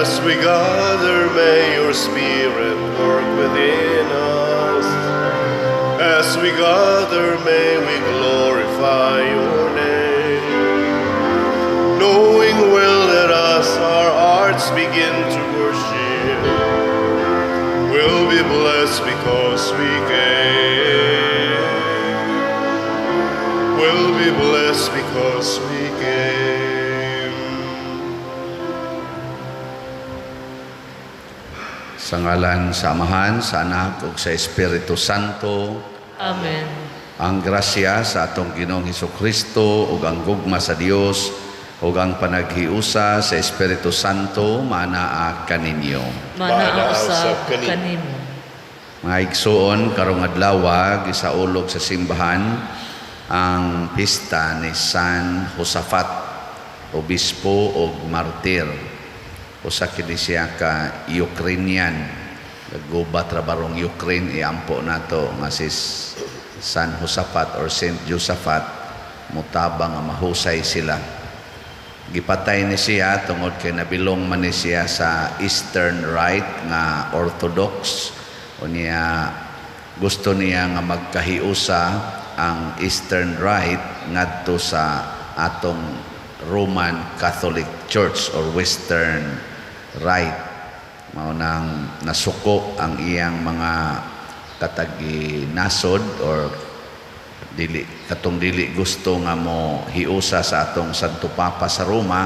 As we gather, may your Spirit work within us. As we gather, may we glorify your name. Knowing well that as our hearts begin to worship, we'll be blessed because we came. We'll be blessed because we came. Sa ngalan sa Amahan, sa Anak ug sa Espiritu Santo. Amen. Ang grasya sa atong Ginoong Hesukristo ug ang gugma sa Dios ug ang panaghiusa sa Espiritu Santo maanaa kaninyo. Manaa Maanaa usab usab kanimo. Kanimo. Mga igsuon, karong adlaw gisaulog sa simbahan ang pista ni San Josafat, obispo ug martir. Usa kini siya ka Ukrainian. Gubat ra barong Ukraine, iampo nato nga si San Josafat or Saint Josaphat mutabang nga mahusay sila. Gipatay ni siya tungod kay nabilong man ni siya sa Eastern Rite nga Orthodox. Unya gusto niya nga magkahiusa ang Eastern Rite ngadto sa atong Roman Catholic Church or Western Rite. Mao nang nasuko ang iyang mga katagi nasod or dili katong dili gusto nga mo hiusa sa atong Santo Papa sa Roma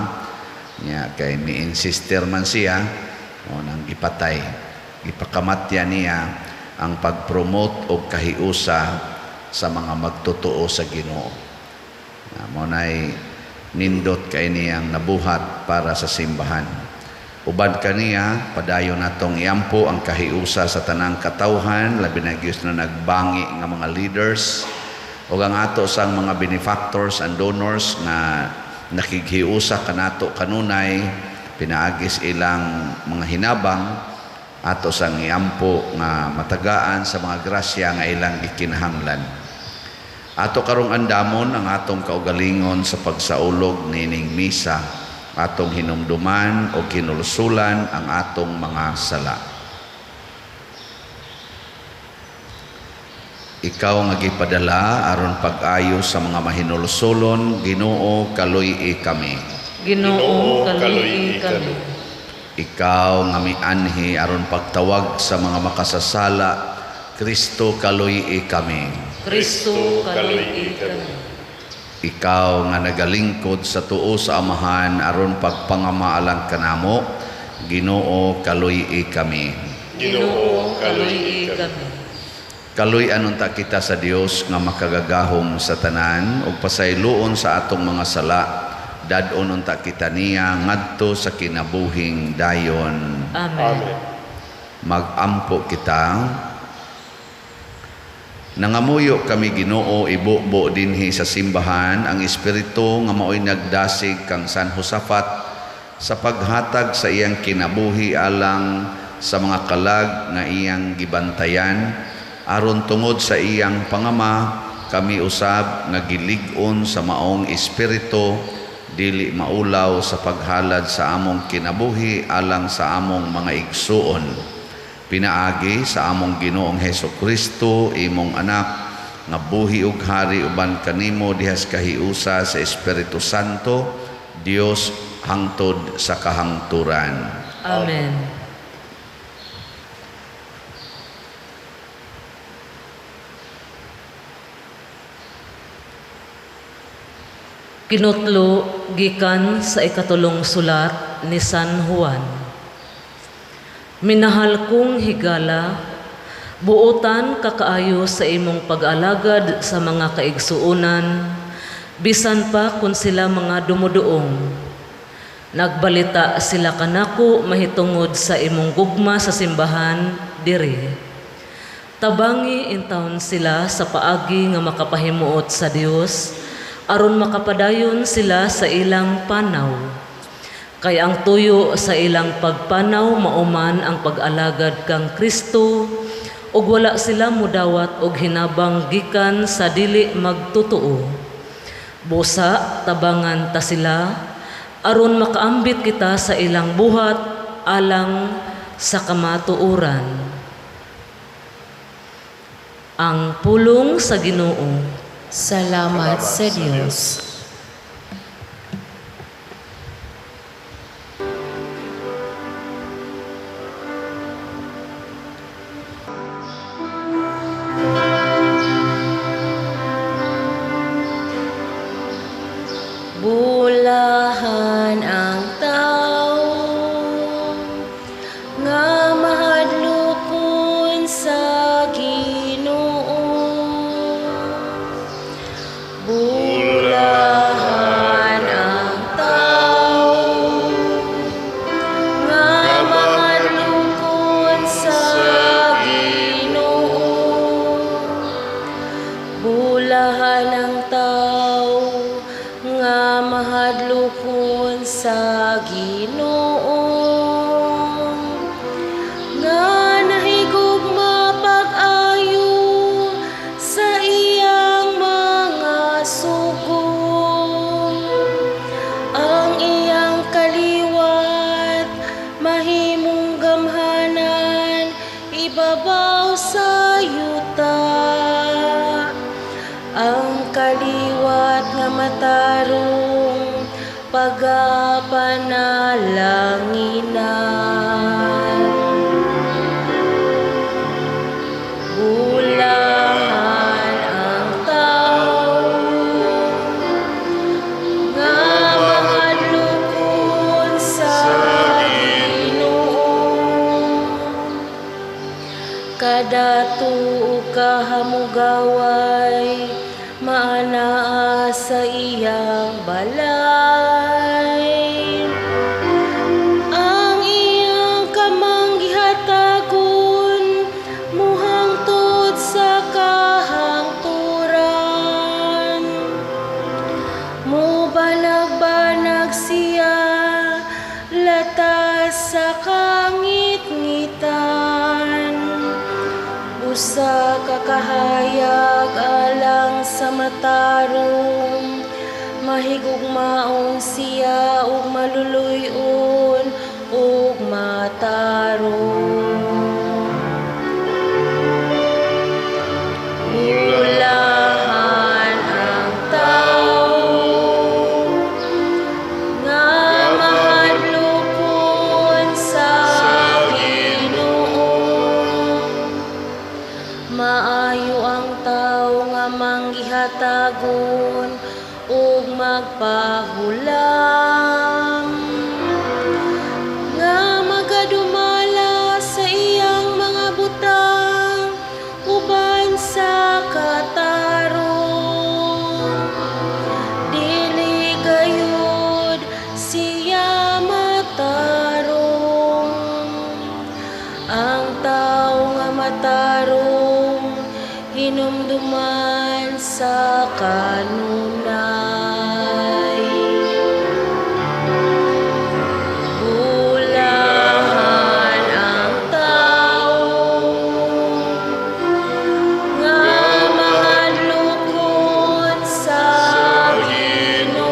niya, kay ni-insister man siya, mao nang gipatay. Gipakamatya niya ang pag-promote og kahiusa sa mga magtotoo sa Ginoo. Mao nay nindot kay niyang nabuhat para sa simbahan. Uban kaniya, padayon natong iampo ang kahiusa sa tanang katawhan, labi na gyud na nagbangi nga mga leaders ug ang ato sang mga benefactors and donors nga nakighiusa kanato kanunay pinaagis ilang mga hinabang. Ato sang iampo nga matagaan sa mga grasya nga ilang gikinahanglan. Ato karong andamon ang atong kaugalingon sa pagsaulog nining misa, atong hinumduman o kinulsulan ang atong mga sala. Ikaw nga gipadala aron pag-ayo sa mga mahinulsulon, Ginoo, kaluy-i kami. Ginoo, Ginoo, kaluy-i kaluy-i kami. Kami. Ikaw nga mianhi aron pagtawag sa mga makasasala, Kristo, kaluy-i kami. Kristo, Kristo, kaluy-i kaluy-i kami. Ikaw nga nagalingkod sa tuo sa Amahan aron pagpangamaalang kanamo, Ginoo, kaluy-i kami. Ginoo, kaluy-i kami. Kaluy-an unta kita sa Dios nga makagagahom sa tanan ug pasayloon sa atong mga sala. Dad-on unta kita niya ngadto sa kinabuhing dayon. Amen. Amen. Magampo kita. Nangamuyo kami, Ginoo, ibubo dinhi sa simbahan ang espiritu nga maoy nagdasig kang San Josafat sa paghatag sa iyang kinabuhi alang sa mga kalag nga iyang gibantayan, aron tungod sa iyang pangama kami usab nga gilig-on sa maong espiritu dili maulaw sa paghalad sa among kinabuhi alang sa among mga igsuon. Pinaagi sa among Ginoong Heso Kristo, imong anak, nga buhi ug hari uban kanimo dihas kahiusa sa Espiritu Santo, Dios hangtod sa kahangturan. Amen. Kinutlo gikan sa ikatulong sulat ni San Juan. Minahal kong higala, buotan kakaayo sa imong pag-alagad sa mga kaigsuonan, bisan pa kun sila mga dumuduong. Nagbalita sila kanako mahitungod sa imong gugma sa simbahan diri. Tabangi intawon sila sa paagi nga makapahimuot sa Dios, aron makapadayon sila sa ilang panaw. Kay ang tuyo sa ilang pagpanaw mauman ang pag-alagad kang Kristo, ug wala sila mudawat og hinabang gikan sa dili magtotoo. Busa tabangan ta sila, aron makaambit kita sa ilang buhat alang sa kamatuoran. Ang pulong sa Ginoo. Salamat sa Dios. Bulahan ang tao nga mahadlokon sa Ginoo. Bulahan ang tao nga mahadlokon sa Ginoo. Bulahan ang tao nga mahadlokon sa Ginoo, nga nahigugma pag-ayo sa iyang mga sugo. Ang iyang kaliwat mahimong gamhanan ibabaw sa yuta. Ang kaliwat nga matarong pagapanalanginan. Bulahan ang tao nga mahadlokon sa Ginoo. Kadato ug kahamugaway maanaa sa iyang balay. Ang iyang kamang gihatagon muhangtod sa kahangturan. Mubanag-banag siya latas sa kangitngitan. Usa ka kahayag alang sa matarong, mahigugmaon siya ug maluluy-on ug matarong. Bulahan ang tao nga mahadlokon sa Ginoo. Maayo ang tao nga manggihatagon ug magpahulam, nga magadumala sa iyang mga butang uban sa katarong. Dili gayud siya matarong. Ang tao nga matarong hinumduman sa kanunay. Bulahan ang tao nga mahadlokon sa Ginoo.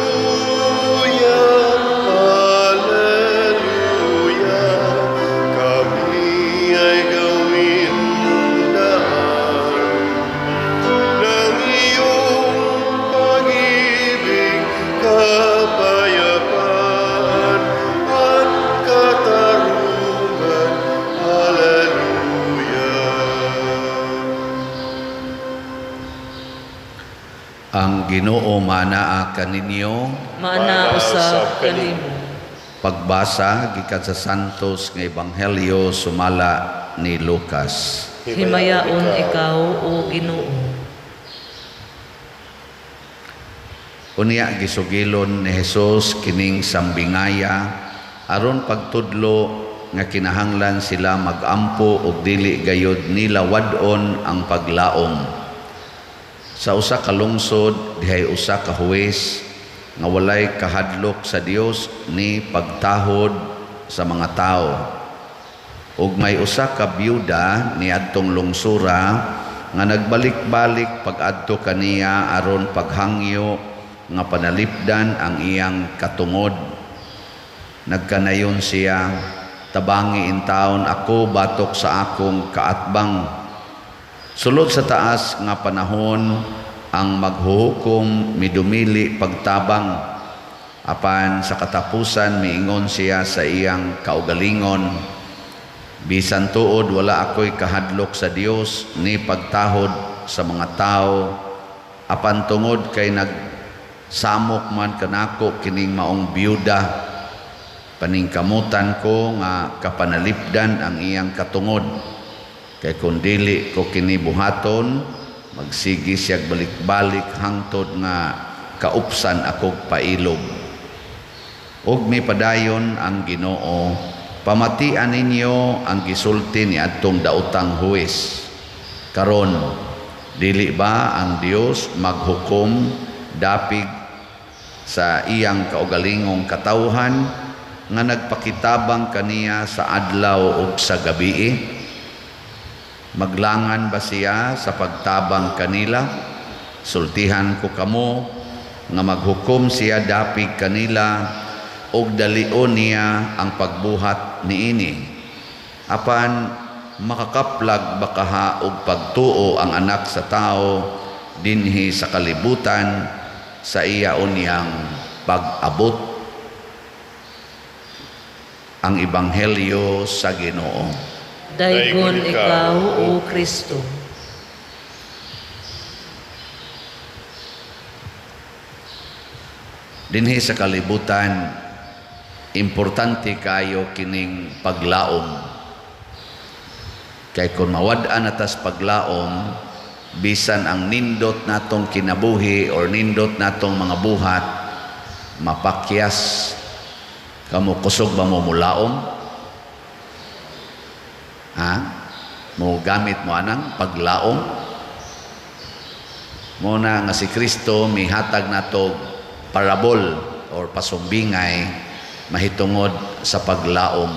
Alleluia, Alleluia, kami ay gawin daan ng iyong pag-ibig, kapayapaan at katarungan. Alleluia. Ang Ginoo maanaa kaninyo. Maana usab kanimo. Pagbasa gikan sa Santos nga Ebanghelyo sumala ni Lucas. Himayaon ikaw, o Ginoo. Unya gisugilon ni Jesus kining sambingaya aron pagtudlo nga kinahanglan sila magampo og dili gayud nila wad-on ang paglaom. Sa usa ka lungsod dihay usa ka huwes nga walay kahadlok sa Dios ni pagtahod sa mga tawo. Ug may usa ka byuda niadtong lungsura nga nagbalik-balik pag-adto kaniya aron paghangyo nga panalipdan ang iyang katungod. Nagkanayon siya, tabangi intawon ako batok sa akong kaatbang. Sulod sa taas nga panahon ang maghuhukom midumili pagtabang. Apan sa katapusan miingon siya sa iyang kaugalingon, bisan tuod wala ako'y kahadlok sa Dios ni pagtahod sa mga tao, apan tungod kay nagsamok man kanako kining maong biyuda, paningkamutan ko nga kapanalipdan ang iyang katungod. Kay kun dili ko kini buhaton, magsigi siyag balik-balik hangtod nga kaupsan akog pailob. Ug mipadayon ang Ginoo, pamatian ninyo ang gisulti ni adtong daotang huwes. Karon, dili ba ang Dios maghukom dapig sa iyang kaugalingong katawhan nga nagpakitabang kaniya sa adlaw ug sa gabii? Maglangan ba siya sa pagtabang kanila? Sultihan ko kamo nga maghukom siya dapig kanila ug dalion niya ang pagbuhat niini. Apan makakaplag bakaha og pagtuo ang anak sa tao dinhi sa kalibutan sa iya unyang pag-abot. Ang Ebanghelyo sa Ginoo. Daygon ikaw, O Kristo. Dinhi sa kalibutan, importante kayo kining paglaom. Kay kung mawad-an natas paglaom, bisan ang nindot natong kinabuhi or nindot natong mga buhat, mapakyas. Kamo kusog ba mo mulaom? Ha? Mo gamit mo anang paglaom? Muna nga si Kristo mihatag nato parabol or pasumbingay mahitungod sa paglaom.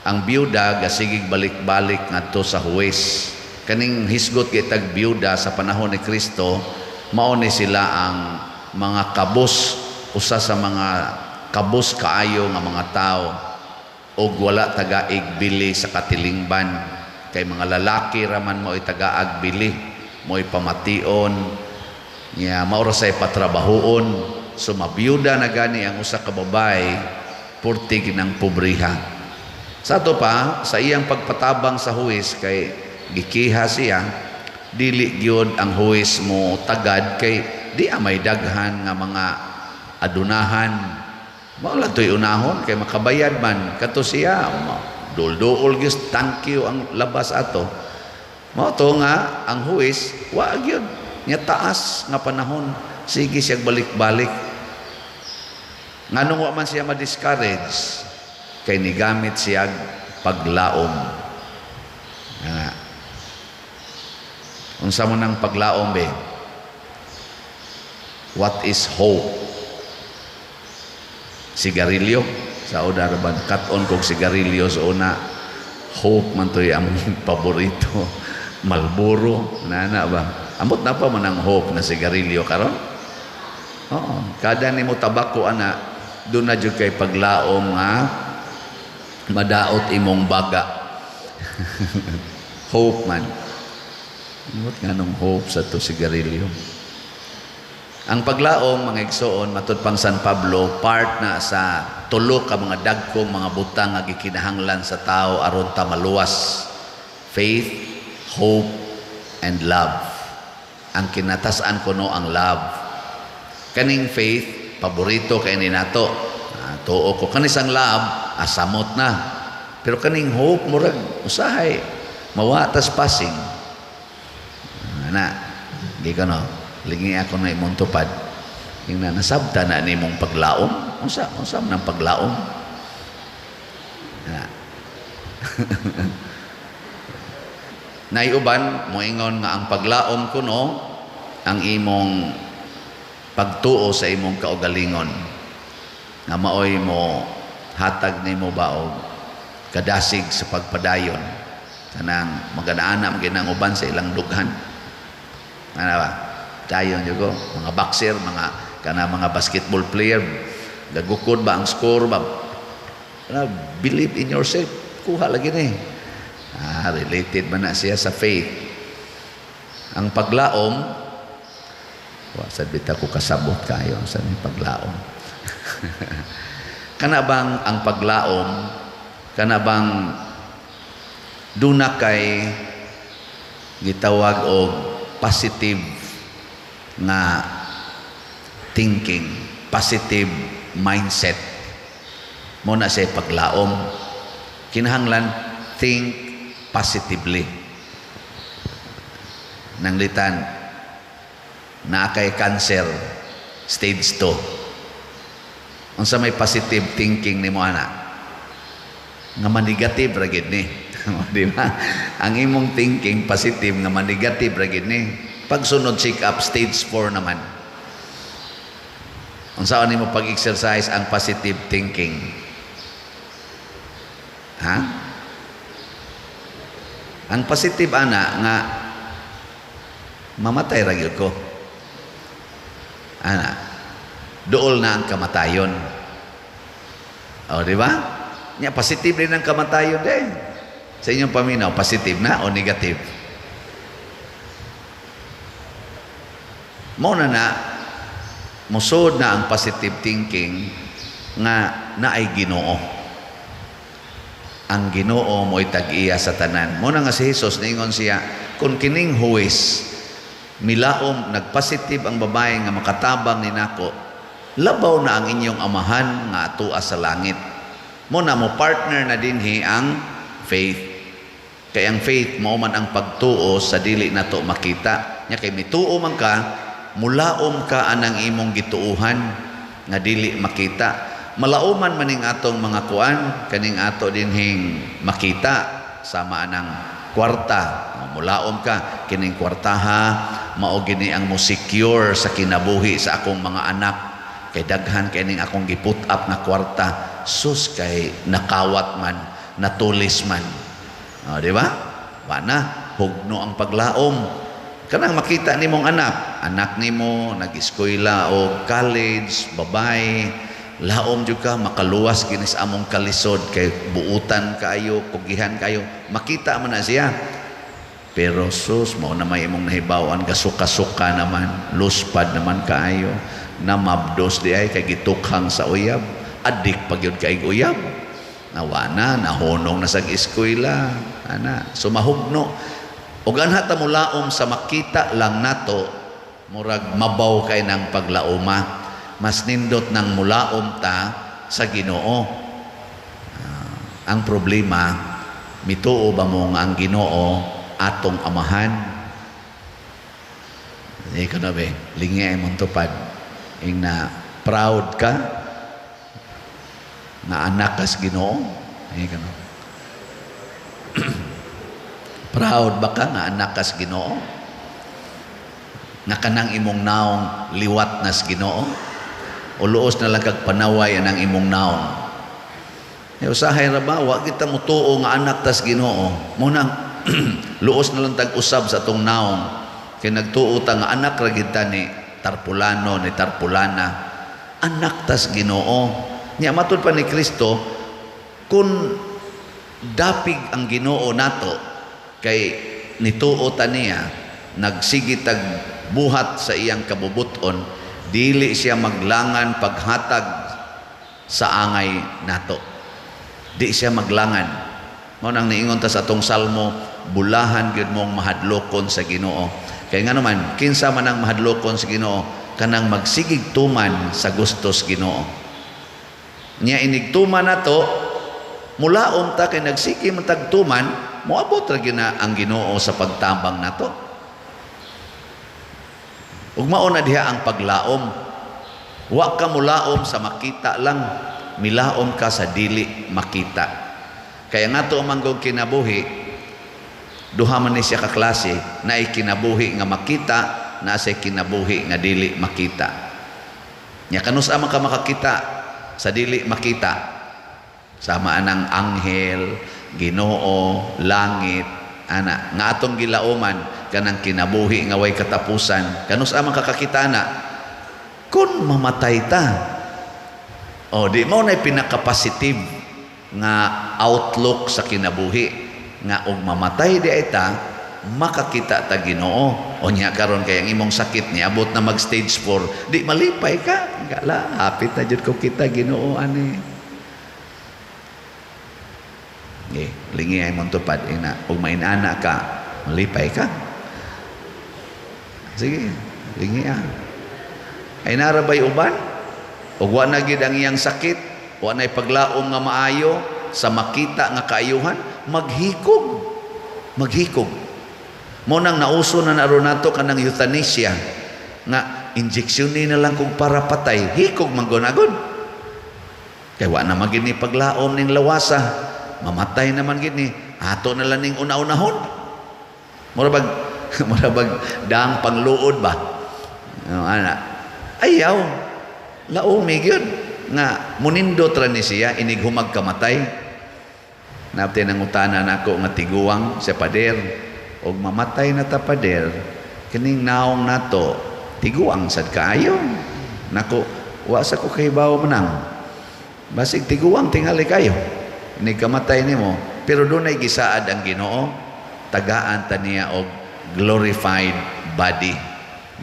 Ang biyuda gasigig balik-balik ngadto sa huwes. Kaning hisgot kitag biyuda sa panahon ni Kristo, mao ni sila ang mga kabos, usa sa mga kabos kaayo nga mga tao og wala tagaig bili sa katilingban. Kay mga lalaki raman mo'y tagaag bili, mo'y pamation, nya mao ra say patrabahoon. So mabiyuda na gani ang usa ka babae, purti ginang pobriha. Sa ato pa, sa iyang pagpatabang sa huwis kay gikiha siya, dili gyud ang huwis mo tagad kay di amay daghan nga mga adunahan. Mao lang to'y unahon kay makabayad man kato siya, dulduol gyud, thank you ang labas ato. Mao to nga ang huwis wa gyud nya taas nga panahon, sige siya balik-balik. Nganong wa man siya ma-discourage kay nigamit siya paglaom. Nga. Unsa man ang paglaom be? What is hope? Sigarilyo sa una ra ba? Cut-on kog sigarilyo sa una. Hope man to'y among paborito. Marlboro, nana ba? Amot na pa man ang hope na sigarilyo karon? Oo, kada nimo tabako ana, doon na jud kay paglaom nga madaot imong baga. Hope man. Amot nga nung hope sa to sigarilyo. Ang paglaom, mga igsoon, matud pang San Pablo, part na sa tulo ka mga dagkong mga butang nga gikinahanglan sa tao aron ta maluwas. Faith, hope, and love. Ang kinatas-an kuno ang love. Kaning faith, paborito kay ni nato. Tuo ko kanisang love, asamot na. Pero kaning hope, murag usahay mawatas passing. Na, di ka no. Lingi ako na imong tupad. Ingna nasabta na nimong paglaom. Unsa unsa man ang paglaom? Na. Naiuban moingon nga ang paglaom kuno ang imong pagtuo sa imong kaugalingon. Nga maoy mo hatag nimo ba og kadasig sa pagpadayon. Kanang maganaana man ang uban sa ilang dughan. Ano ba? Dayon jud ko mga boxer, mga kana mga basketball player, gagukod ba ang score ba? Ano, believe in yourself. Kuha lagi ni. Related man na siya sa faith. Ang paglaom, wa sad bitaw ko kasabot kayo sa ni paglaom. Kana bang ang paglaom, kana bang duna kay gitawag og positive nga thinking, positive mindset. Mo na siya paglaom. Kinahanglan think positively. Nanglitan naa kay cancer stage 2. Unsa may positive thinking nimo ana? Nga ma-negative ra gid ni. Di ba? Ang imong thinking positive nga ma-negative ra gid ni. Pagsunod check up stage 4 naman. Unsa nimo pag-exercise ang positive thinking? Ha? Ang positive ana nga mamatay ra gyud ko. Ana, duol na ang kamatayon. O, di ba? Nya positive din ang kamatayon din. Sa inyong paminaw, positive na o negative? Mao na na, musod na ang positive thinking nga naay Ginoo. Ang Ginoo mo'y tag-iya sa tanan. Mao na nga si Jesus, niingon siya, kung kining huwis, milaom, nagpositive ang babae nga makatabang ni nako, labaw na ang inyong amahan nga atua sa langit. Mo na mo partner na dinhi ang faith. Kay ang faith mao man ang pagtuo sa dili nato makita. Nya kay mituo man ka, mulaom ka anang imong gituohan nga dili makita. Malauman maning atong mga kuan, kaning ato dinhing makita sama anang kwarta. Mulaom ka kining kwartaha, mao gini ang mo secure sa kinabuhi sa akong mga anak. Kay daghan kay ning akong gi-put up na kwarta, sus kay nakawat man, natulis man. O, di ba? Wa na, hugno ang paglaom. Kanang makita nimong anak, anak nimo nag-eskwela o college, babay, laom jud ka makaluwas kini sa among kalisod kay buutan kaayo, kugihan kaayo, makita man na siya. Pero sus, mao na may imong nahibaw-an, gasuka-suka naman, luspad naman kaayo, namabdos di ay kay gitukhang sa uyab, adik pag yun kay uyab. Nawa na, nahunong na sa eskwela, ana, sumahugno. Ug anha ta mulaom sa makita lang nato, murag mabaw kay nang paglaoma. Mas nindot nang mulaom ta sa Ginoo. Ang problema, mituo ba mo nga ang Ginoo atong amahan? Hindi ko na be, lingi ay mong tupad. Ing na proud ka na anak kas Ginoo. Hindi ko na. Proud ba ka nga anak kas Ginoo? Nga kanang imong naong liwat nas Ginoo? O luos na lang kag panaway anang imong naong? E usahay ra ba, wa kita mutuo nga anak tas Ginoo. Munang luos na lang tag-usab sa atong naong. Kay nagtuo ta nga anak ra gid ta ni Tarpulano, ni Tarpulana. Anak tas Ginoo. Nya matud pa ni Kristo, kung dapig ang Ginoo nato kay nituo ta niya, nagsige tag buhat sa iyang kabubuton, dili siya maglangan paghatag sa angay nato. Di siya maglangan. Mao nang niingon ta sa atong salmo, bulahan gyud mong mahadlokon sa Ginoo. Kay ngano man, kinsa man ang mahadlokon sa Ginoo, kanang magsigig tuman sa gustos Ginoo. Nya inigtuman nato, mulaom ta kay nagsige man tag tuman, moabot ra gyud na ang Ginoo sa pagtabang nato. Ug mao na diha ang paglaom. Wa ka mulaom sa makita lang, milaom ka sa dili makita. Kaya nga to manggog kinabuhi, duha man ni siya ka klase, naay kinabuhi nga makita, naa siya kinabuhi nga dili makita. Nya kanus-a man ka makakita sa dili makita? Sama anang anghel, Ginoo, langit. Ana, nga atong gilauman kanang kinabuhi nga way katapusan. Kanus man kakakita na? Kung mamatay ta. O, di mo na pinaka-positive nga outlook sa kinabuhi nga og mamatay di ay ta, makakita ta Ginoo. O nya karon kay ang imong sakit niabot na mag stage 4, di malipay ka. Gala, hapit na jud ko kita Ginoo ani. Eh, lingi ay mong tupad ina, ug mainana ka, malipay ka. Sige, lingi ah. Ay narabay uban? Ug wa na gid ang iyang sakit, wa nay paglaom nga maayo sa makita nga kaayuhan, maghikog. Maghikog. Mo nang nauso na naron nato kanang euthanasia nga injeksyon ni na lang kung para patay, hikog man gunagod. Kay wa na man gid ni paglaom ning lawasa, mamatay naman gid ni, ato na lang ning una-unahon. Mura bag mura bag daang pangluod ba? No, ana. Ayaw. Laomi gyud nga munindot ra ni siya inig humag kamatay. Napti nangutana nako nga tiguang sa pader, og mamatay na ta pader, kining naong nato tiguang sad kaayo. Nako, wa sa ko kahibaw manang. Basig tiguang tingali kayo. Inig kamatay nimo, pero dunay gisaad ang Ginoo, tagaan ta niya og glorified body.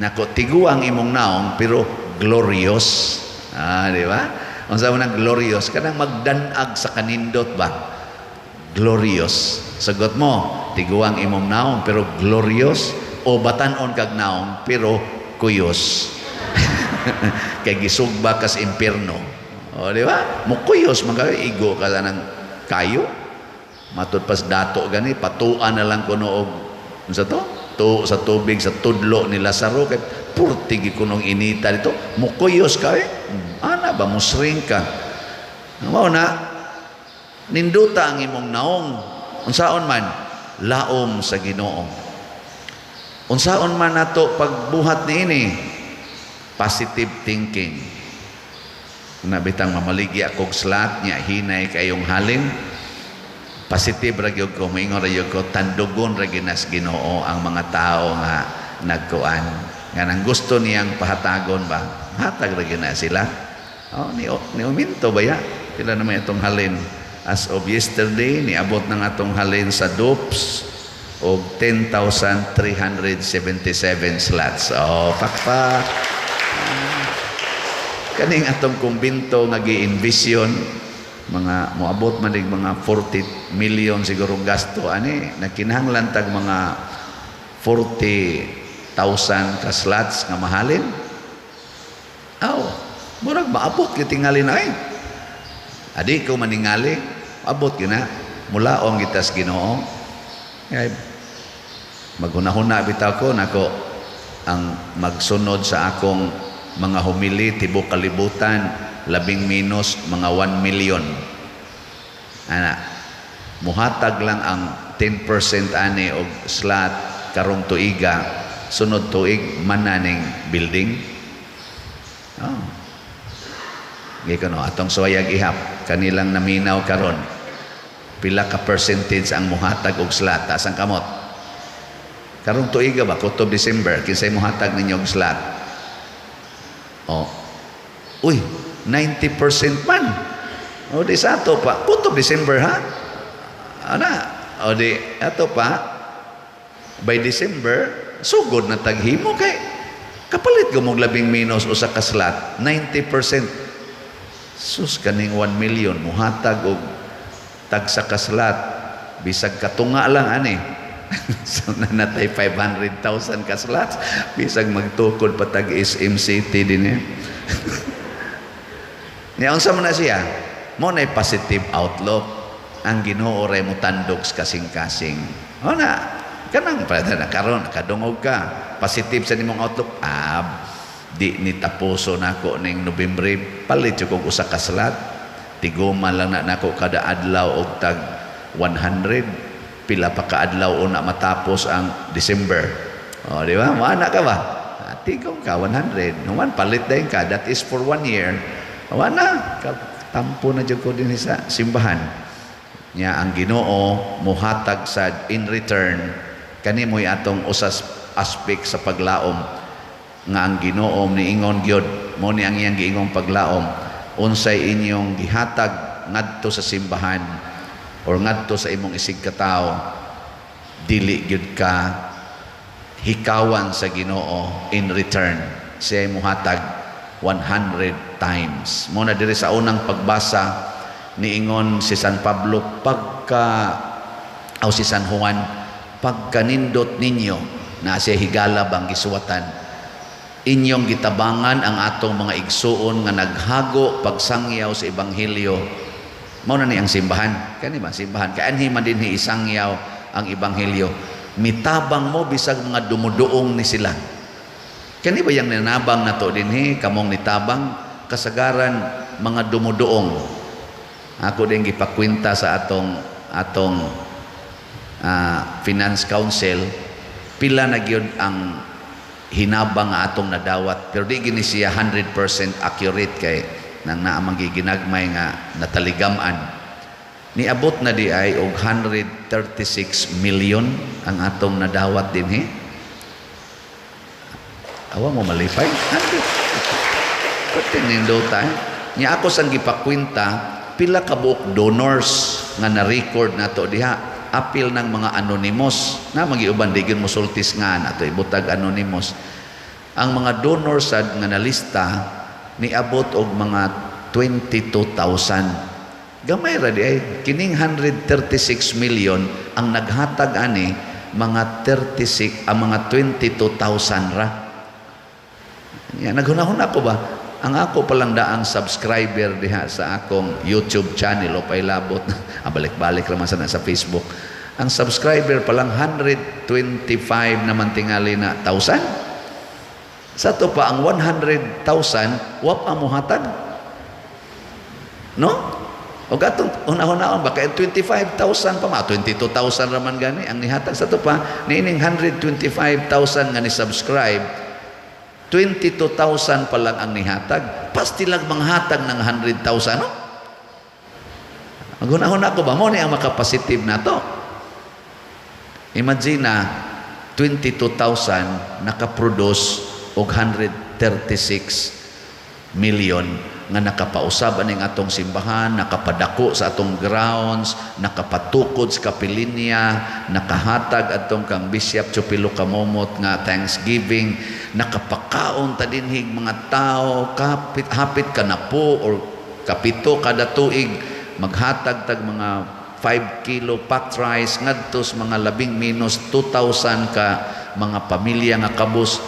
Nako, tiguang imong naong pero glorious. Ah, di ba? Unsa man ang glorious? Kanang magdanag sa kanindot ba? Glorious. Sagot mo, tiguang imong naong pero glorious, o batan-on kag naong pero kuyos. Kay gisugba kas impierno. O, di ba? Mukuyos man kayo, igo ka lang ng kayo. Matud pas dato gani, patuan na lang kuno og unsa to? Tu sa tubig sa tudlo ni Lazaro kay purti gi kunong inita dito. Mukuyos ka eh. Ana ba musring ka? Mao na ninduta ang imong naong. Unsaon man laom sa Ginoo. Unsaon man nato pagbuhat niini? Positive thinking. Na bitang mamaligya kog slot nya hinay kayong halin. Positive ra gyud ko, moingon ra gyud ko, tandugon ra gyud nas Ginoo ang mga tao nga nagkuan. Nga nang gusto niyang pahatagon ba, hatag ra gyud na sila. Oh, ni uminto ba ya? Pila naman itong halin. As of yesterday, niabot na nga itong halin sa DUPS og 10,377 slots. Oh, pakpak. Kaning atong kumbinto nga gi-envision, mga moabot man dig mga 40 million siguro gasto ani, nagkinahanglan tag mga 40,000 ka slots nga mahalin. Aw, murag maabot gyud tingali na ay. Adi ko maningali, abot gyud na. Mulaong gitas Ginoo. Kay maghunahuna bitaw ko nako ang magsunod sa akong mga humili tibok kalibutan labing minus mga 1 million. Ana, muhatag lang ang 10% ani og slot karong tuiga, sunod tuig mananing building. Oh. Giko no, atong suwayag ihap kanilang naminaw karon. Pila ka percentage ang muhatag og slot? Taas ang kamot. Karong tuiga ba, kutob December, kinsay muhatag ninyo og slot? Oh. Uy, 90% man. O di sa ato pa, kutob December ha? Ana, o di ato pa, by December, sugod na taghimo kay kapalit ko mong labing minus usa ka slot, 90%. Sus, kaning 1 million, muhatag og tag sa ka slot, bisag katunga lang ani. So nanatay 500,000 ka slots, bisag magtukod pa tag SM City din eh. Niya unsa man na siya? Mo na positive outlook. Ang Ginoo ray mo tandog sa kasing-kasing. O na, kanang pa na karon nakadungog ka. Positive sa nimong outlook. Ah, di ni tapuso nako ning Nobyembre, palit jud kog usa ka slot. Tigoma lang na nako kada adlaw og tag 100. Pila pa ka adlaw una matapos ang December. O, di ba? Moana ka ba? Ah, tigom ka 100. Human palit dayon ka, that is for 1 year. Wala, tampo na jud ko din sa simbahan. Nya ang Ginoo muhatag sad in return. Kani mo'y atong usas aspect sa paglaom nga ang Ginoo niingon gyud mo ni ang iyang giingong paglaom, unsay inyong gihatag ngadto sa simbahan or ngadto sa imong isig katawo, dili gyud ka hikawan sa Ginoo. In return, siya muhatag 100 times. Mo na diri sa unang pagbasa, niingon si San Pablo pagka aw si San Juan, pagkanindot ninyo na siya higala bang gisuwatan, inyong gitabangan ang atong mga igsuon nga naghago pagsangyaw sa ebanghelyo. Mao na ni ang simbahan. Kani ba simbahan kay anhi man dinhi isangyaw ang ebanghelyo? Mitabang mo bisag mga dumuduong ni sila. Kani ba yang nanabang nato dinhi, kamong nitabang, kasagaran mga dumuduong. Ako din gipakwenta sa atong atong finance council pila na gyud ang hinabang nga atong nadawat, pero di gini siya 100% accurate kay nang naa man ginagmay nga nataligam-an. Niabot na di ay og 136 million ang atong nadawat dinhi. Awa mo malipay. 100 nindota eh. Nya ako sang gipakwenta pila ka buok donors nga na-record nato diha, apil ng mga anonymous na magiuban, di gyud mosultis nga nato ibutag anonymous. Ang mga donors sad nga nalista niabot og mga 22,000. Gamay ra di ay. Kining 136 million, ang naghatag ani mga 36, ang mga 22,000 ra. Ya, naghunahuna ko ba, ang ako palang daang subscriber diha sa akong YouTube channel o pailabot, ah, balik-balik raman sa Facebook, ang subscriber palang 125 naman tingali na thousand. Sa to pa ang 100,000 wa pa muhatag, no? O gatong hunahunahon ba kay 25,000 pa ma 22,000 raman gani ang nihatag. Sa to pa niining 125,000 nga ni subscribe, 22,000 pa lang ang nihatag. Pastilag manghatag ng 100,000, no? Maghunahuna ko ba, mo ni ang makapositive na to. Imagine na 22,000 nakaproduce og 136 million nga nakapausab aning atong simbahan, nakapadako sa atong grounds, nakapatukod sa kapilinya, nakahatag atong kang Bishop Chupilo Camomot nga Thanksgiving, nakapakaon ta dinhig mga tao, kapit hapit ka na po or kapito kada tuig, maghatag tag mga 5 kilo packed rice ngadto sa mga labing minus 2,000 ka mga pamilya nga kabus,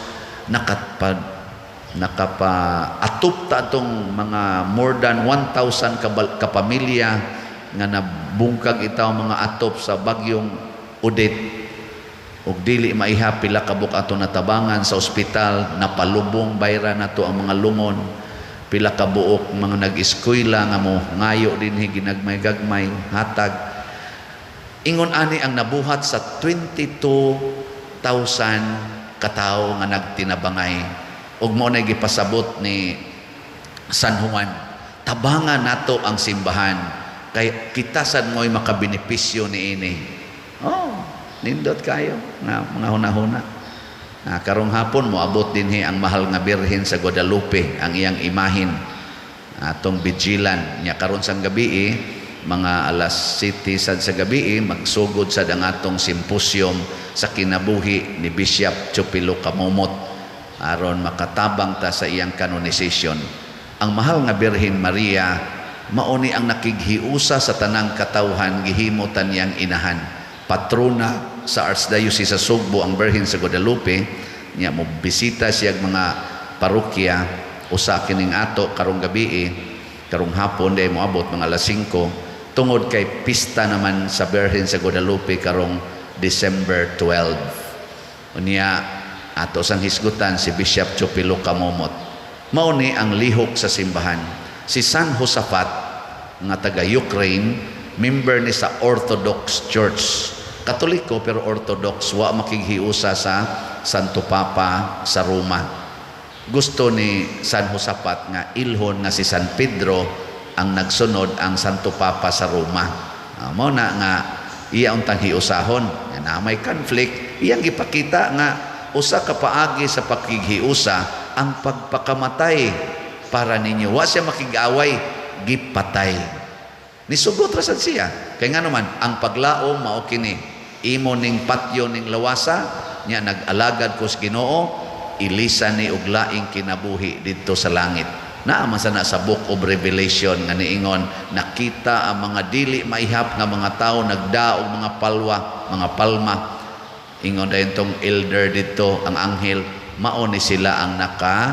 nakapa-atop ta atong mga more than 1,000 ka pamilya nga nabungkag itaw mga atop sa bagyong Odette. Ug dili maiha pila ka buok ato natabangan sa ospital, napalubong bayra nato ang mga lungon, pila ka buok mga nag-eskwela nga mo ngayo dinhi ginagmay-gagmay hatag. Ingon ani ang nabuhat sa 22,000 katawo nga nagtinabangay. Ug mo na gipasabot ni San Juan, tabangan nato ang simbahan kay kita sad mo'y makabenepisyo niini. Oh, nindot kayo nga mga hunahuna. Na karong hapon moabot dinhi ang mahal nga Birhen sa Guadalupe, ang iyang imahin atong vigilan nya karon sang gabi, mga alas 7 sad sa gabi, magsugod sad ang atong symposium sa kinabuhi ni Bishop Chupilo Camomot aron makatabang ta sa iyang canonization. Ang mahal nga Birhen Maria mao ni ang nakighiusa sa tanang katawhan, gihimo niyang inahan. Patrona sa Archdiocese sa Sugbo ang Birhen sa Guadalupe. Nya mo bisita siya mga parokya, usa kining ato karong gabi, karong hapon day moabot mga alas 5, tungod kay pista naman sa Birhen sa Guadalupe karong December 12. Unya ato sang hisgutan si Bishop Chupilo Camomot. Mao ni ang lihok sa simbahan. Si San Josafat nga taga Ukraine, member ni sa Orthodox Church. Katoliko pero Orthodox, wa makighiusa sa Santo Papa sa Roma. Gusto ni San Josafat nga ilhon nga si San Pedro ang nagsunod ang Santo Papa sa Roma. Mao na nga iya untang hiusahon. Nga na may conflict, iyang gipakita nga usa ka paagi sa pakighiusa ang pagpakamatay para ninyo. Wa siya makig-away, gipatay. Nisugot ra sad siya. Kay nga naman, ang paglaom mao kini. Imo ning patyo ning lawasa, nya nag-alagad ko sa Ginoo, ilisa ni og laing kinabuhi didto sa langit. Naa man sana sa Book of Revelation nga niingon, nakita ang mga dili maihap nga mga tao nagdaog mga palwa, mga palma. Ingon dayon tong elder didto, ang anghel, mao ni sila ang naka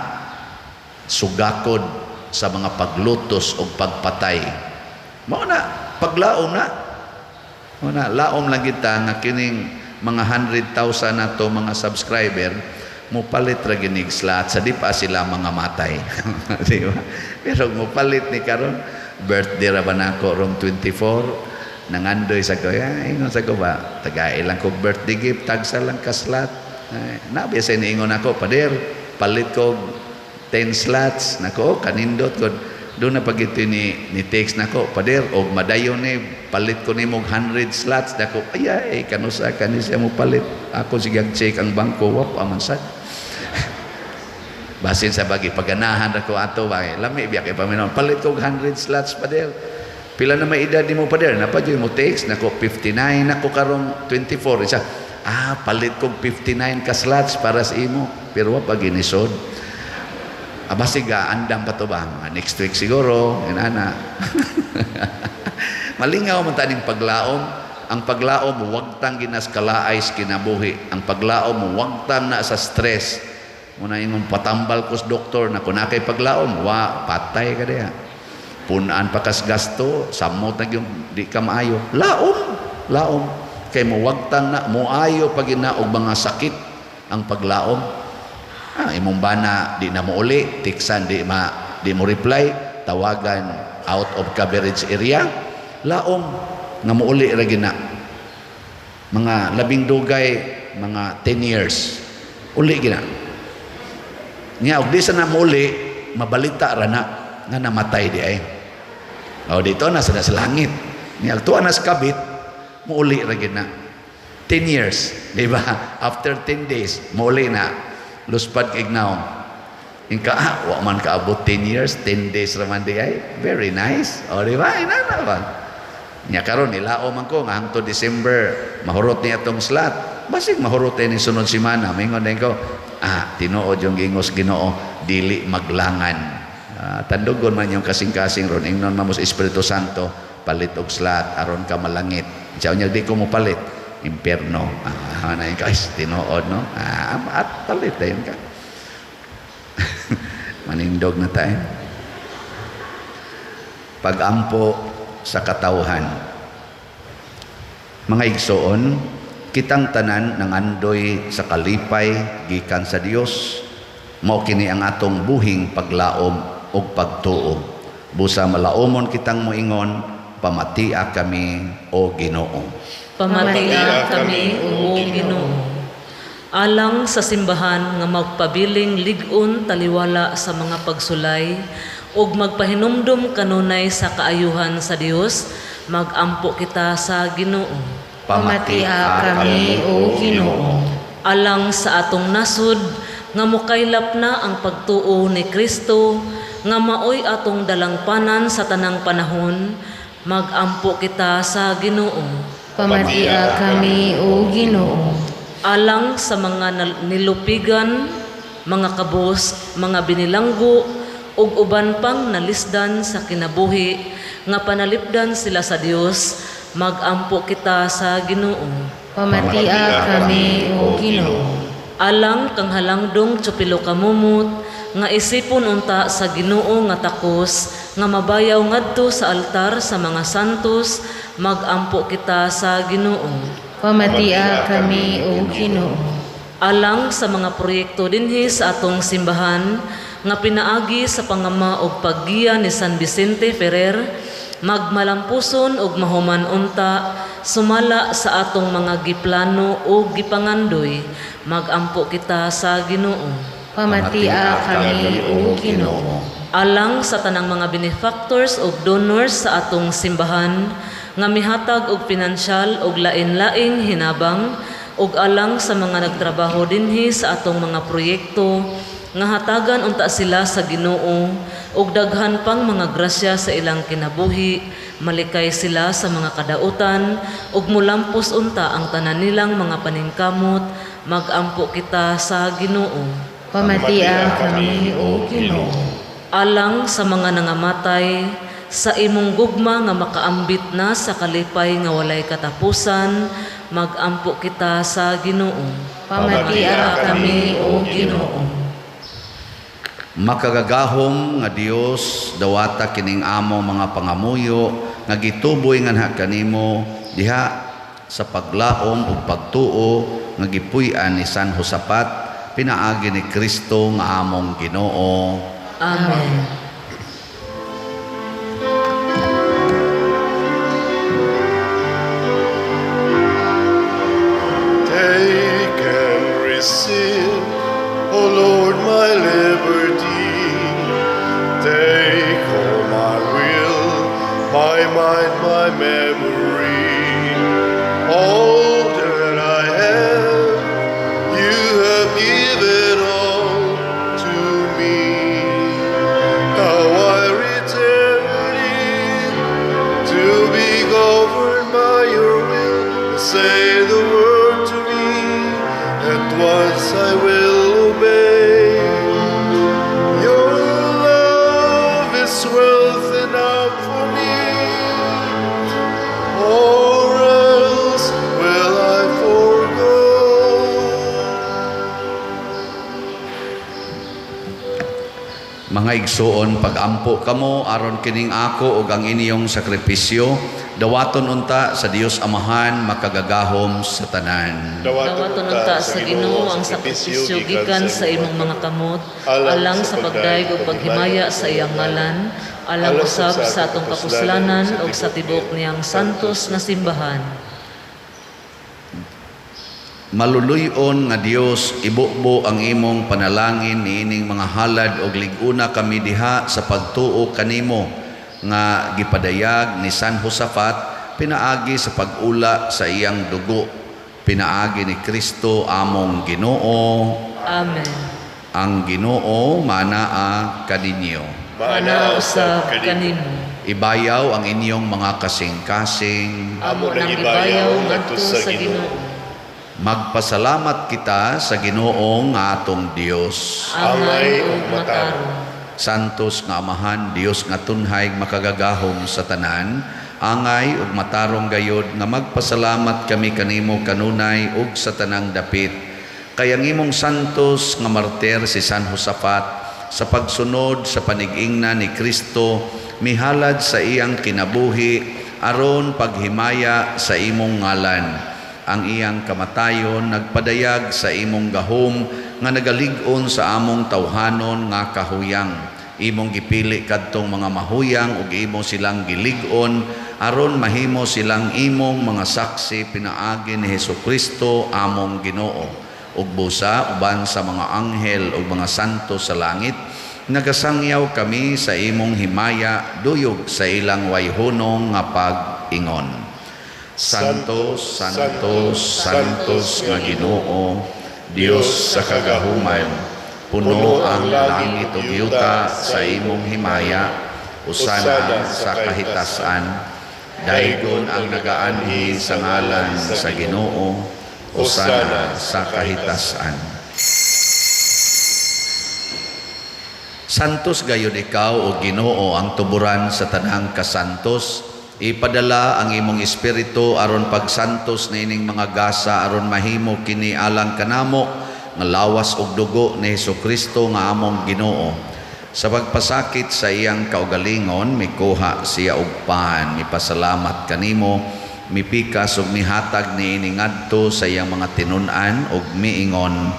sugakod sa mga paglutos o pagpatay. Mao na paglaom na. Mao na laom lang kita nga kining mga 100,000 na to mga subscriber mupalit ra ginig slot sa di pa sila mga matay. Di ba? Pero mupalit ni karon, birthday ra ba nako rong 24, nangandoy sa ko, ya, ingon sa ko ba, taga ilang kog birthday gift, tagsa lang ka slot. Ay, nabi sa niingon ako, "Pader, palit ko 10 slots." Nako, oh, kanindot ko. Doon na pag ito ni text nako, "Pader, og madayon ni, palit ko nimo og 100 slots." Nako, ay, ay, kanusa kani siya mo palit. Ako sige check ang bangko, wap aman sad. Basin sa bagi, paganahan ra ko ato ba, lami biya kay paminaw. "Palit ko og 100 slots, pader. Pila na may edad nimo, pader?" Napa mo text nako, "59 nako karong 24." Isa, "Ah, palit kog 59 ka slots para sa imo." Pero wa pa ginisod. Aba siga, andam pa to ba? Mga next week siguro, inana. Malingaw man taning paglaom. Ang paglaom, wagtang ginaskalaay sa kinabuhi. Ang paglaom, wagtang na sa stress. Muna ingong patambal ko sa doktor na kung nakay paglaom, wa, patay ka diha. Punaan pa kas gasto, samot na yung di ka maayo. Laom, laom. Kay mo wagtang na, moayo pag ina og mga sakit ang paglaom. Ah, imong bana di na mo uli, tiksan di mo reply, tawagan out of coverage area. Laom nga mouli ra gina. Mga labing dugay, mga 10 years. Uli gina. Nya og di sa na mouli, mabalita ra na nga namatay di ay. O dito na sa langit. Nya tuwa na sa kabit, mouli ra gina. 10 years, di ba? After 10 days, mouli na. Luspad kay naong. Inka, ah, wa man kaabot 10 years, 10 days ra man di ay. Very nice. O di ba? Inana ba? Nya karon nilao man ko nga hangtod December mahurot niya atong slot. Basig mahurot ni sunod semana. Mingon din ko, ah, tinuod yung gingos Ginoo, dili maglangan. Ah, tandugon man yung kasing-kasing ron, ingnon man mo sa Espiritu Santo, palit og slot aron ka malangit. Siya niya di ko mo palit, impierno. Ah, na yung guys, tinuod no. Ah, at palit dayon ka. Manindog na tayo. Pagampo sa katawhan. Mga igsoon, kitang tanan nangandoy sa kalipay gikan sa Dios. Mao kini ang atong buhing paglaom ug pagtuo. Busa malaomon kitang moingon, pamatia kami, o Ginoo. Pamatia kami, o Ginoo. Alang sa simbahan nga magpabiling lig-on taliwala sa mga pagsulay ug magpahinumdum kanunay sa kaayuhan sa Dios, magampo kita sa Ginoo. Pamatia kami, O Ginoo. Alang sa atong nasod nga mukaylap na ang pagtuo ni Kristo nga maoy atong dalangpanan sa tanang panahon, magampo kita sa Ginoo. Pamatia kami, O Ginoo. Alang sa mga nilupigan, mga kabos, mga binilanggo ug uban pang nalisdan sa kinabuhi nga panalipdan sila sa Dios, magampo kita sa Ginoo. Pamatia kami, O Ginoo. Alang kang halangdong Chupilo Kamumot nga isipon unta sa Ginoo nga takos nga mabayaw ngadto sa altar sa mga santos, magampo kita sa Ginoo. Pamatia kami, O Ginoo. Alang sa mga proyekto dinhi sa atong simbahan nga pinaagi sa pangama og paggiya ni San Vicente Ferrer, magmalampuson og mahuman unta sumala sa atong mga giplano o gipangandoy, magampo kita sa Ginoo. Pamatia kami, O Ginoo. Alang sa tanang mga benefactors ug donors sa atong simbahan nga mihatag og pinansyal og lain-laing hinabang ug alang sa mga nagtrabaho dinhi sa atong mga proyekto nga hatagan unta sila sa Ginoo og daghan pang mga grasya sa ilang kinabuhi, malikay sila sa mga kadautan ug mulampos unta ang tanan nilang mga paningkamot. Magampo kita sa Ginoo. Pamatia kami, O Ginoo. Alang sa mga nangamatay, sa imong gugma nga makaambit na sa kalipay nga walay katapusan, magampo kita sa Ginoo. Pamatia kami, O Ginoo. Makagagahom nga Dios, dawata kining among mga pangamuyo nga gituboy nganha kanimo diha sa paglaom ug pagtuo nga gipuy-an ni San Josaphat pinaagi ni Kristo nga among Ginoo. Amen. Take and receive, O Lord, my liberty. Take all my will, my mind, my memory. All that I have, you have given all to me. Now I return it to be governed by your will. Say the word to me, at once I will obey. Your love is wealth enough for me, or else will I forego. Mga igsuon, pagampo kamo aron kining ako ug ang inyong sakripisyo dawaton unta sa Dios Amahan makagagahom sa tanan. Dawaton unta sa Ginoo ang sakripisyo gikan sa imong mga kamot, alang sa pagdayeg ug paghimaya sa iyang ngalan, alang usab sa atong kapuslanan ug sa tibuok niyang santos nga simbahan. Maluluy-on nga Dios, ibubo ang imong panalangin niining mga halad ug lig-una kami diha sa pagtuo kanimo nga gipadayag ni San Josaphat pinaagi sa pag-ula sa iyang dugo, pinaagi ni Kristo among Ginoo. Amen. Ang Ginoo manaa kaninyo. Manaa usab kanimo. Ibayaw ang inyong mga kasing-kasing. Amo nang ibayaw ngadto sa Ginoo. Magpasalamat kita sa Ginoo nga atong Dios. Angay ug matarong. Santos nga Amahan, Dios nga tunhay makagagahom sa tanan, angay ug matarong gayod nga magpasalamat kami kanimo kanunay ug sa tanang dapit. Kay ang imong santos nga martir si San Josaphat sa pagsunod sa panig-ingna ni Kristo mihalad sa iyang kinabuhi aron paghimaya sa imong ngalan. Ang iyang kamatayon nagpadayag sa imong gahom nga nagalig-on sa among tawhanon nga kahuyang. Imong gipili kadtong mga mahuyang ug imo silang gilig-on aron mahimo silang imong mga saksi pinaagi ni Hesukristo among Ginoo. Ug busa uban sa mga anghel ug mga santo sa langit, nagasangyaw kami sa imong himaya duyog sa ilang wayhunong nga pag-ingon. Santo, Santo, Santos nga Ginoo, Dios sa kagahuman, puno ang langit ug yuta sa imong himaya, usana sa kahitasan. Daygon ang nagaanhi sa ngalan sa Ginoo, usana sa kahitasan. Santos gayud ikaw o Ginoo ang tuburan sa tanang kasantos. Ipadala ang imong espiritu aron pagsantos niining mga gasa aron mahimo kini alang kanamo nga lawas ug dugo ni Hesukristo nga among Ginoo. Sa pagpasakit sa iyang kaugalingon, mikuha siya og pan, mipasalamat kanimo, mipikas ug mihatag niini ngadto sa iyang mga tinun-an ug miingon,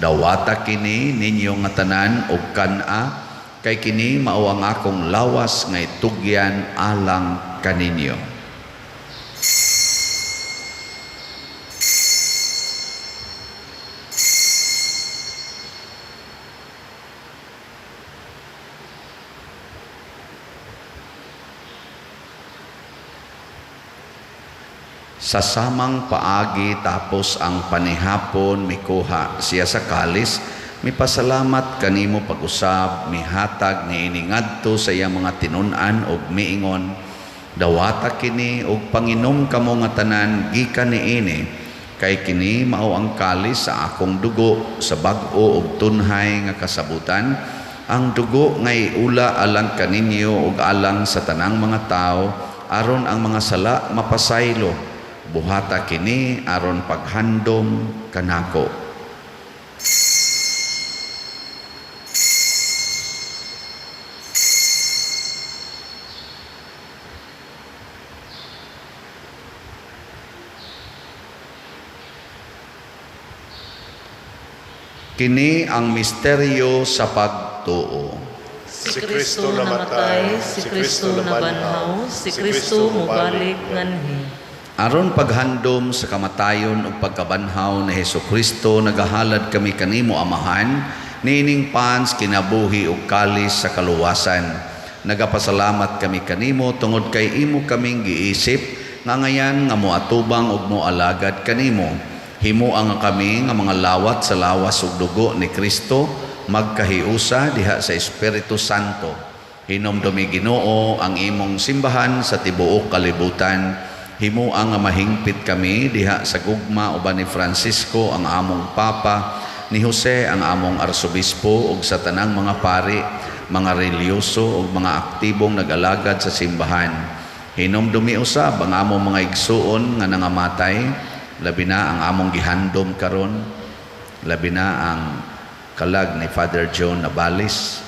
dawata kini ninyo nga tanan ug kan-a, kay kini mao ang akong lawas nga itugyan alang kaninyo. Sa samang paagi tapos ang panihapon, mikuha siya sa kalis, mipasalamat kanimo pag-usab, mihatag niini ngadto sa iyang mga tinun-an ug miingon, dawata kini ug panginom kamo nga tanan gikan niini, kay kini mao ang kalis sa akong dugo sa bag-o ug tunhay nga kasabutan, ang dugo nga iula alang kaninyo ug alang sa tanang mga tawo aron ang mga sala mapasaylo. Buhata kini aron paghandom kanako. Kini ang misteryo sa pagtuo. Si Kristo namatay, si Kristo nabanhaw, si Kristo mobalik nganhi. Aron paghandom sa kamatayon ug pagkabanhaw ni Hesukristo, nagahalad kami kanimo, Amahan, niining pans kinabuhi ug kalis sa kaluwasan. Nagapasalamat kami kanimo tungod kay imo kaming giisip nga ngayan nga moatubang ug moalagad kanimo. Himoa nga kami nga mga lawat sa lawas ug dugo ni Kristo magkahiusa diha sa Espiritu Santo. Hinomdumi, Ginoo, ang imong simbahan sa tibuok kalibutan. Himoa nga mahingpit kami diha sa gugma uban ni Francisco ang among Papa, ni Jose ang among Arsobispo ug sa tanang mga pari, mga relihiyoso ug mga aktibong nag-alagad sa simbahan. Hinomdumi usab ang among mga igsuon nga nangamatay, labi na ang among gihandom karon, labi na ang kalag ni Father John Nabales.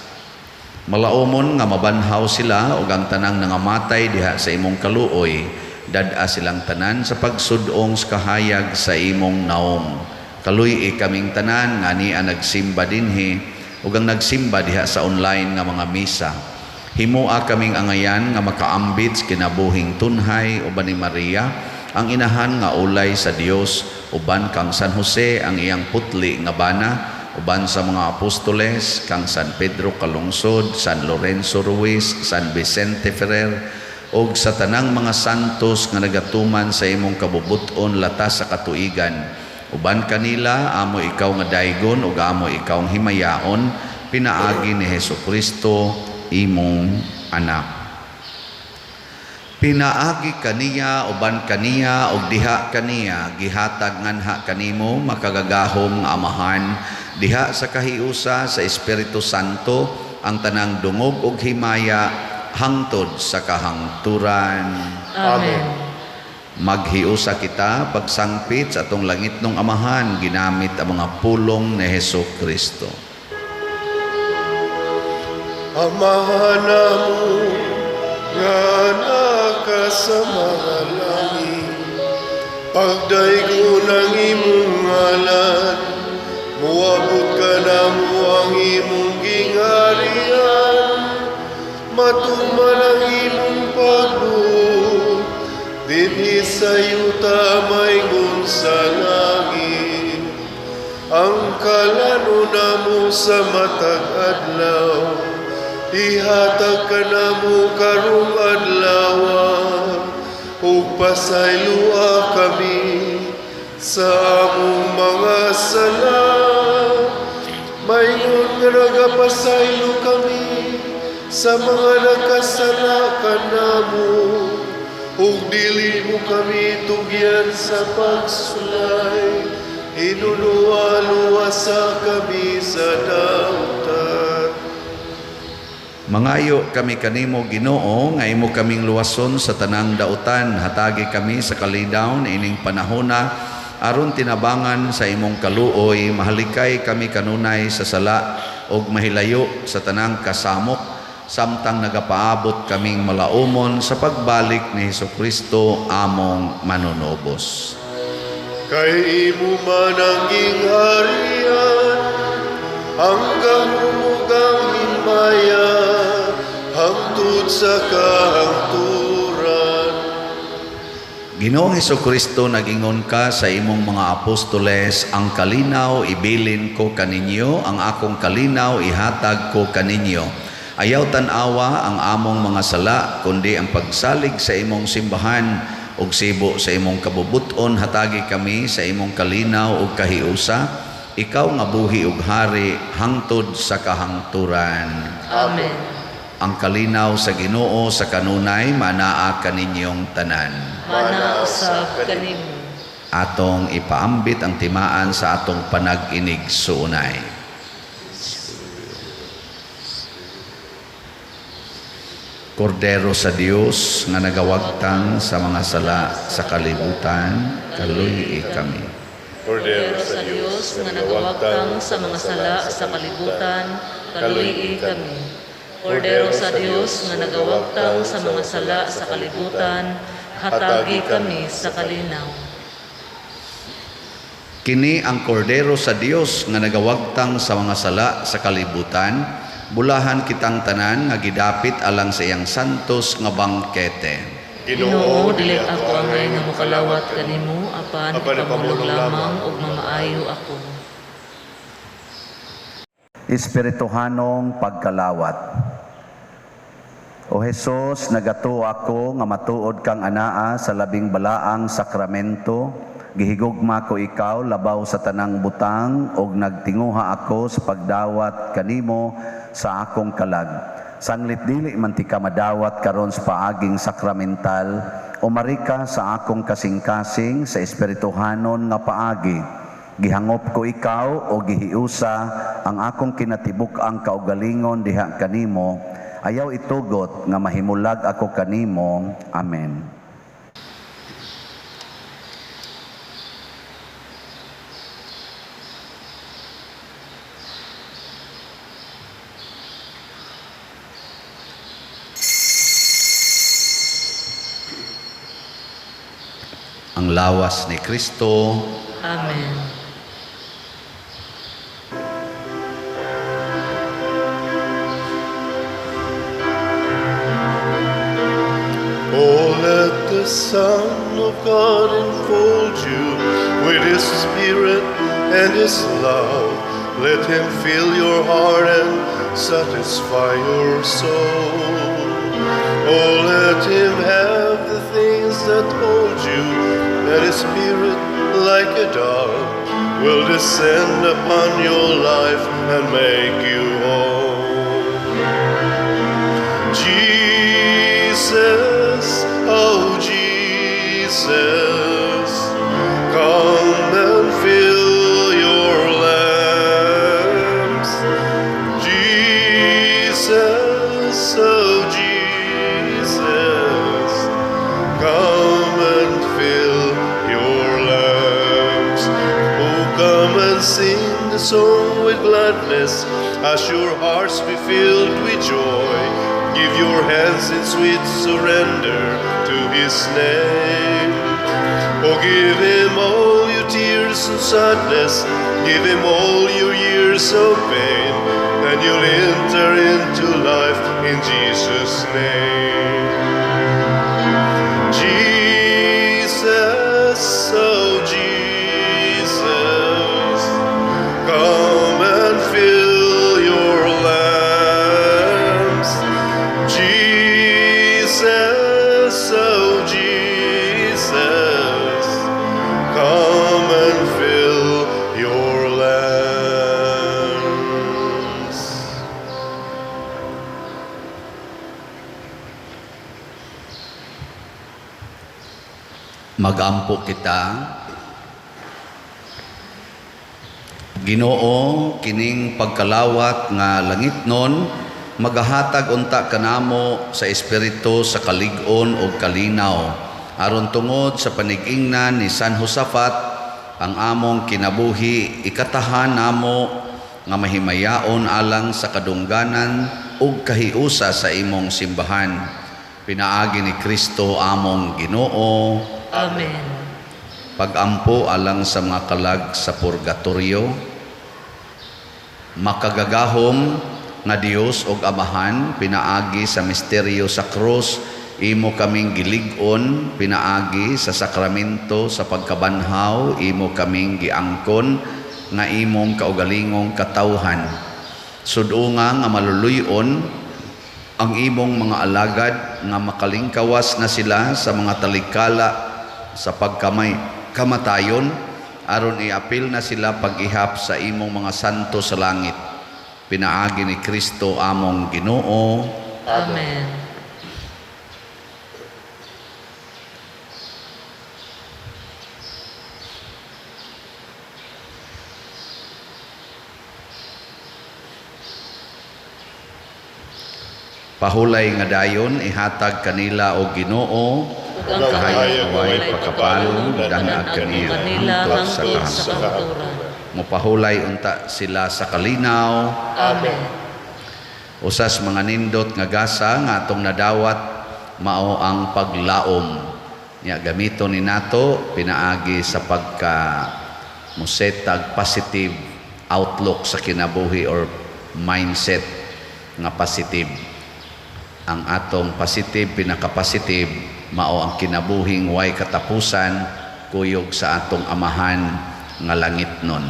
Malaumon nga mabanhaw sila ug ang tanang nangamatay diha sa imong kaluoy, dad-a silang tanan sa pagsudong sa kahayag sa imong naong. Kaluy-i kaming tanan nga ania nagsimba dinhi ug ang nagsimba diha sa online nga mga misa. Himoa kaming angayan nga makaambit sa kinabuhing tunhay uban ni Maria, ang inahan nga ulay sa Dios, uban kang San Jose ang iyang putli nga bana, uban sa mga apostoles kang San Pedro Calungsod, San Lorenzo Ruiz, San Vicente Ferrer, og sa tanang mga santos nga nagatuman sa imong kabubut-on latas sa katuigan. Uban kanila amo ikaw nga daygon ug amo ikaw himayaon, pinaagi ni Hesukristo imong anak. Pinaagi kaniya, uban kaniya, ug diha kaniya, gihatag nganha kanimo makagagahom nga Amahan, diha sa kahiusa sa Espiritu Santo ang tanang dungog ug himaya hangtod sa kahangturan. Amen. Maghiusa kita pagsangpit sa atong langitnong Amahan ginamit ang mga pulong ni Hesukristo. Amahan namo nga naa ka sa mga langit, pagdaygon ang imong ngalan, muabot ka namo ang imong gingharian, matuman ang imong pagbuot dinhi sa yuta maingon sa langit. Ang kalanon namo sa matag adlaw, ihatag kanamo karong adlaw, ug pasayloa kami sa among mga sala, maingon nga nagapasaylo kami sa mga nakasala kanamo, ug dili mo kami tugyan sa pagsulay, hinuluwa-luwasa kami sa dautan. Mangayo kami kanimo, Ginoo, nga imo kaming luwason sa tanang dautan. Hatagi kami sa kalidawon ining panahona aron tinabangan sa imong kaluoy, mahalikay kami kanunay sa sala ug mahilayo sa tanang kasamok, samtang nagapaabot kaming malaumon sa pagbalik ni Hesukristo among manunubos. Kay imo man ang gingharian, ang gahom ug ang himaya, hangtod sa kahangturan. Ginoong Hesukristo, nag-ingon ka sa imong mga apostoles, ang kalinaw ibilin ko kaninyo, ang akong kalinaw ihatag ko kaninyo. Ayaw tan-awa ang among mga sala, kundi ang pagsalig sa imong simbahan. Ug sibo sa imong kabubuton, hatagi kami sa imong kalinaw ug kahiusa, ikaw nga buhi ug hari hangtod sa kahangturan. Amen. Ang kalinaw sa Ginoo sa kanunay manaa kaninyong tanan. Mana usab kanimo. Atong ipaambit ang timaan sa atong panag-inig-suunay. Kordero sa Dios nga nagawagtang sa mga sala sa kalibutan, kaluy kami. Kordero sa Dios nga nagawagtang sa mga sala sa kalibutan, kaluy kami. Kordero sa Dios nga nagawagtang sa mga sala sa kalibutan, hatagi kami sa kalinaw. Kini ang kordero sa Dios nga nagawagtang sa mga sala sa kalibutan, bulahan kitang tanan nga gidapit alang sa iyang santos nga bangkete. Ginoo, dili ako angay nga mokalawat kanimo, apan ipamulong lamang ug mamaayo ako. Espirituhanong pagkalawat. O Hesus, nagatuo ako nga matuod kang anaa sa labing balaang sakramento. Gihigugma ko ikaw labaw sa tanang butang ug nagtinguha ako sa pagdawat kanimo sa akong kalag. Sanglit dili man ti ka madawat karon sa paaging sakramental, umari ka sa akong kasing-kasing sa espirituhanon nga paagi. Gihangop ko ikaw o gihiusa ang akong kinatibuk-ang kaugalingon diha kanimo. Ayaw itugot nga mahimulag ako kanimo. Amen. Ang lawas ni Kristo. Amen. Oh, let the Son of God enfold you with His Spirit and His love. Let Him fill your heart and satisfy your soul. Oh, let Him have the things that hold you, that His Spirit, like a dove, will descend upon your life and make you whole. Jesus, oh Jesus, come and fill your lamps. Jesus, oh Jesus, come and fill your lamps. Oh, come and sing the song with gladness, as your hearts be filled with joy. Give your hands in sweet surrender to His name. Oh, give Him all your tears and sadness, give Him all your years of pain, and you'll enter into life in Jesus' name. Jesus, oh Jesus, come and fill your lamps. Jesus, oh Jesus, come and fill your lamps. Magampo kita. Ginoo, kining pagkalawat nga langitnon magahatag unta kanamo sa espiritu sa kalig-on ug kalinaw, aron tungod sa panigingnan ni San Josafat ang among kinabuhi ikatahan namo nga mahimayaon alang sa kadungganan ug kahiusa sa imong simbahan, pinaagi ni Kristo among Ginoo. Amen. Pagampo alang sa mga kalag sa purgatorio. Makagagahom nga Dios ug Amahan, pinaagi sa misteryo sa krus imo kaming gilig-on, pinaagi sa sakramento sa pagkabanhaw imo kaming giangkon nga imong kaugalingong katawhan. Sudunga nga maluluy-on ang imong mga alagad nga makalingkawas na sila sa mga talikala sa pagkamay kamatayon aron iapil na sila pag-ihap sa imong mga santo sa langit. Pinaagi ni Kristo among Ginoo. Amen. Pahulay nga dayon ihatag kanila o Ginoo Ug ang kahayag kahayag way walay pagkapalo pagkapalo danag kanila kanila hangtod sa hangtod sa kahangturan. kahangturan. Mopahulay unta sila sa kalinaw. Amen. Usas mga nindot nga gasa nga atong nadawat mao ang paglaom. Nya gamito ni nato pinaagi sa pagka musetag positive outlook sa kinabuhi or mindset nga positive. Ang atong positive, pinaka-positive, mao ang kinabuhing way katapusan kuyog sa atong amahan nga langit nun.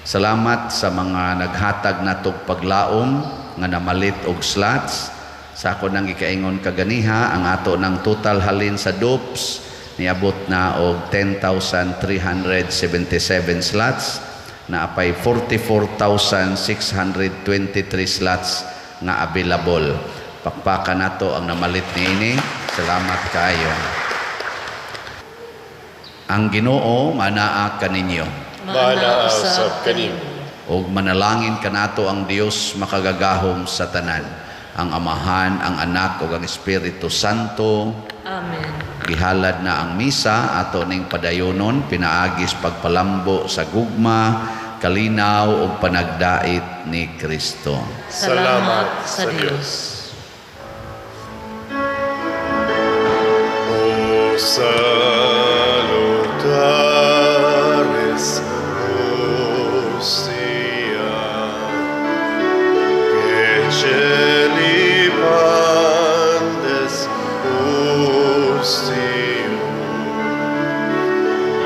Salamat sa mga naghatag natog paglaom nga namalit og slots. Sa ako nang gikaingon kaganiha, ang ato ng total halin sa DOPS niabot na og 10,377 slots, na apay 44,623 slots nga available. Pakpakan nato ang namalit niini. Salamat kaayo. Ang Ginoo manaa kaninyo. Manaa usab kanimo. Ug manalangin kanato ang Dios makagagahom sa tanan, ang Amahan, ang Anak ug ang Espiritu Santo. Amen. Gihalad na ang misa ato ning padayonon pinaagis pagpalambo sa gugma, kalinaw ug panagdait ni Kristo. Salamat sa Dios. O salutaris hostia, que celi pandes hostium,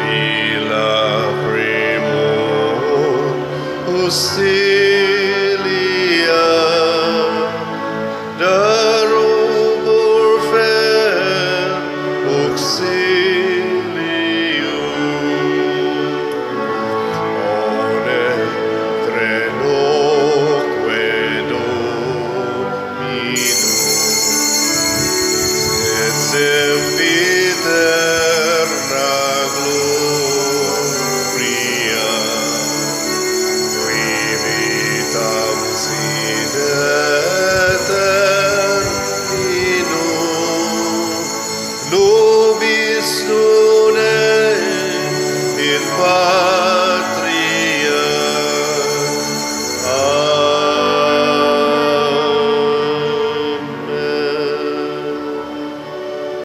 mila primum hostiae.